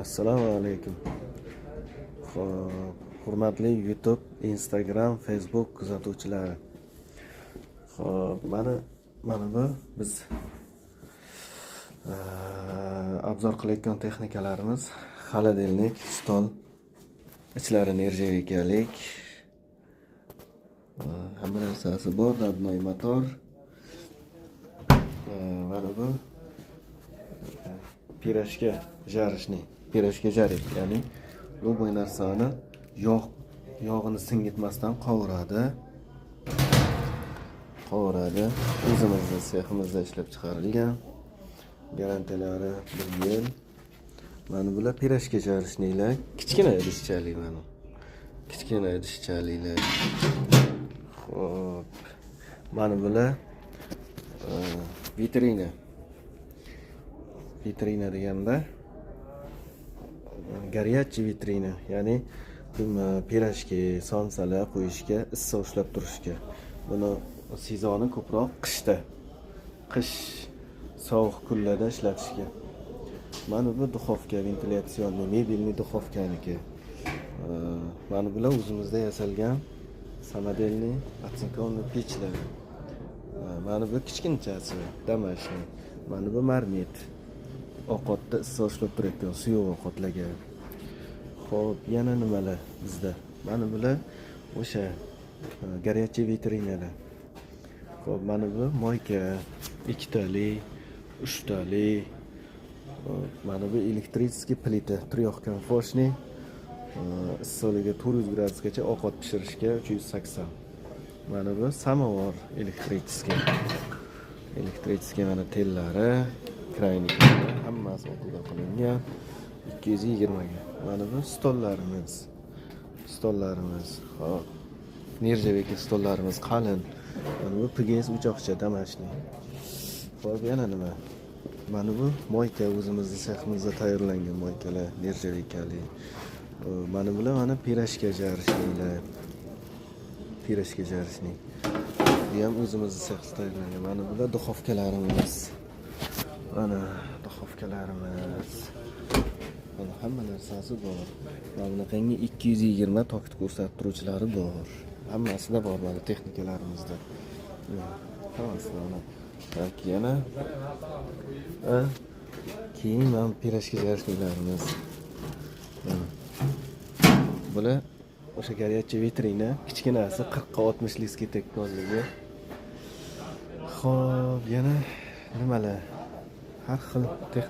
Assalomu alaykum. Xo'p, hurmatli YouTube, Instagram, Facebook kuzatuvchilari. Xo'p, mana bu biz обзор qilayotgan texnikalarimiz: холодильник, stol, ichlari нержавейка lik, hamma narsasi bor, родной motor. Mana bu пирожка жарочный, пирожка жарить, ya'ni любой narsani yog'ini singitmasdan qovuradi. O'zimizni seximizda ishlab chiqarilgan, garantiyalari 1 yil. Mana bular пирожка жарочный lar, kichkina idishchalik, mana kichkina idishchaliklar. Xo'p, mana bular vitrina. Vitrina deganda горячий vitrina, ya'ni пирожки, somsalar qo'yishga, issiq ushlab turishga. Buni sezoni ko'proq qishda, qish sovuq kunlarda ishlatishga. Mana bu духовка вентиляционный, мебельный духовка niki. Mana bular o'zimizda yasalgan самодельный оцинкованный pechlar. Mana bu kichkinchasi, домашний. Mana bu marmit, ovqatda issiq ushlab turayotgan, suyuq ovqatlarga. Xo'p, yana nimalar bizda? Mana bular o'sha горячий vitrinalar. Xo'p, mana bu мойка, ikkitali, uchtali. Xo'p, mana bu электрический plita, трехконфорочный, issiqligi 400 gradusgacha, ovqat pishirishga 380. Mana bu samovar электрический. Электрический, mana tellari, крайник lari, hammasi o'qida qilingan, 220 ga. Mana bu stollarimiz. Stollarimiz. Xo'p. Нержавейка stollarimiz qalin. Mana bu PGS uchoqcha, домашний. Xo'p, yana nima? Mana bu мойка, o'zimizni seximizda tayyorlangan мойка lar, нержавейка li. Mana bular mana пирожка жарочный lar. Пирожка жарочный. Bu ham o'zimizni sexda tayyorlangan. Mana bular духовка larimiz. Mana духовка larimiz. Mana hamma narsasi bor. Mana bunaqangi 220 tokni ko'rsatib turuvchilari bor. Hammasida bor mana texnikalarimizda. Hammasida mana. Так, yana, ha? Keyin mana пирожки жарочный larimiz. Mana. Bular o'sha горячий vitrina, kichkinasi 40 ga 60 lik ketakkonligi. Xo'p, yana nimalar? Har xil texnik